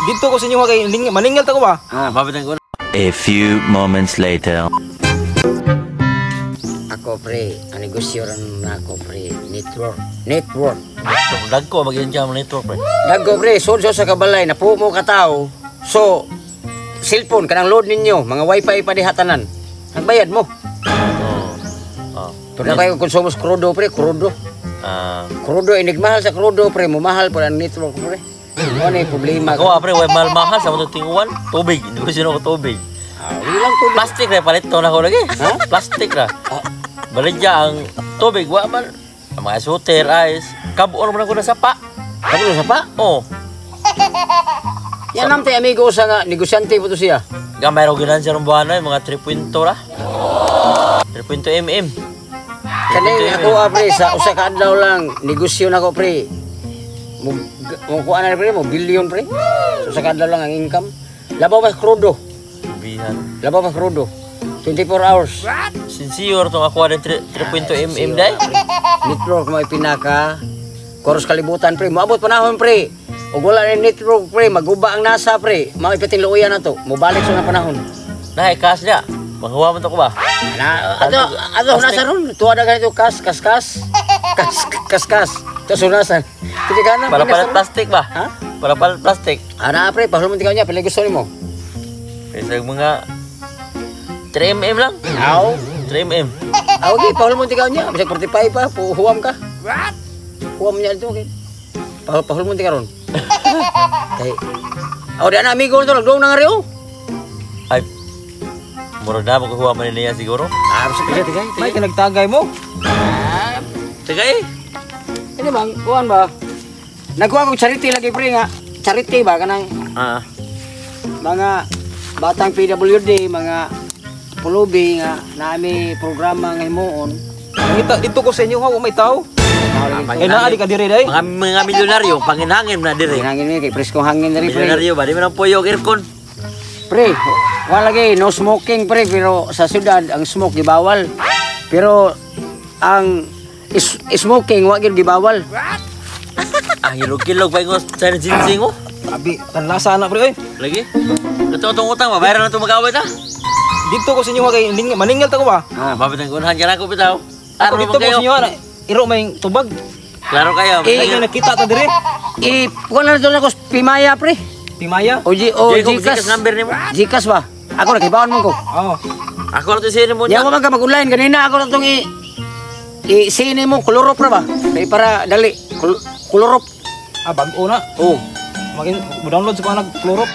Dito ko sa inyo kay maningil ta ko ba? Ah, Mabitan ko. A few moments later. Ako pre, ang negosyo ran nako pre, network. Network. Dagko magyan siya mo network pre. Dagko pre, sud sa kabalay na mo ka tao. So, cellphone kanang load ninyo, mga wifi pa diha tanan. Nagbayad mo. Oo. Oh. Pero na kayo konsumo sa krudo pre, krudo. Ah. Krudo, inigmahal sa krudo pre, mumahal po ang network pre. Ano yung problema? Ako pre, way mahal mahal sa mga tinguan, tubig. Hindi ko sino ko tubig. Ah, wala lang tubig. Plastic ra palit to na ko lagi. Ha? Plastic ra. Baligya ang tubig wa man. Ang mga suter, ice, kabuon man ko na sapa. Kabulo sa pa? Oh. Yan nam tay amigo sa nga negosyante po to siya. Gamay raw ginan siya rong buwan mga 3.2 ra. 3.2 mm. Kani ako pre sa usa ka adlaw lang negosyo nako pre. Mo mo kuan na pre, mo billion pre. So usa ka adlaw lang ang income. Labaw pa krudo. Bihan. Labaw pa krudo. 24 hours. Sincere tong ako din 3.2 mm day. Network mo pinaka koros kalibutan pre. Moabot panahon pre. Ug wala na network pre, maguba ang NASA pre. Mao ipatinluoyan na to. Mobalik sa panahon. Nahay cash niya. Manghuwa man to ko ba? Na, ato, ato, nasa ron. Tuwa na ganito, kas, kas, kas. Kas, kas, kas. Tapos unasan. Pwede ka na. Para palit plastic ba? Ha? Para palit plastic. Ana, pre, pahulman ikaw niya. Pili gusto nimo. Kaysa mga 3 mm lang. Aw. 3 mm. Aw, okay, pahulman ikaw niya. Bisag 45 pa, huwam ka. What? Huwam niya dito, okay. Pahulman ikaw ron. Kay, aw, di na amigo nito, nagdoong na nga rin, oh. Ay. Mura na magkuha man niya siguro. Ah, basta tigay, tigay, May tigay. kinagtagay mo. Ah, Tagay. ini bang, kuan ba? Nagkuha kong charity lagi, pre, nga. Charity ba, kanang Ah. mga batang PWD, mga pulubi nga nami programa nga himuon. Nangita dito ko sa inyo ha, wa may tao. Eh naa di ka dire day. Mga milyonaryo, panginhangin na dire. Hangin ni kay preskong hangin diri pre. Milyonaryo ba di man ang puyog aircon. Pre, wala lagi no smoking pre, pero sa syudad ang smoke gibawal. Pero ang smoking wa gyud gibawal. Ah, hilog-kilog pa ingos sa sinsing oh. Abi, tanlasa na pre oy. Lagi. Ito itong utang, mabayaran na itong mag-awit ah. Dito ko sa inyo ha kay maningil ta ko ba? Ah, Mabitan ko unahan ka na ako bitaw. Ako Klaro dito man ko kayo. sa inyo ha, iro may tubag. Klaro kayo. Eh, Ay nakita ta dire. I kuan na to nako Pimaya pre. Pimaya. O G o Jacob, Gcash. Gcash number nimo. Gcash ba? Ako nakibaon mo ko. Oo. Ako na to sino mo Diyan niya. ko man ka mag-online kanina ako na tong i i sini mo kulorop ra ba? Kay para dali kulorop. Ah, bag-o na. Oh. Magin download sa ko nag Clorop.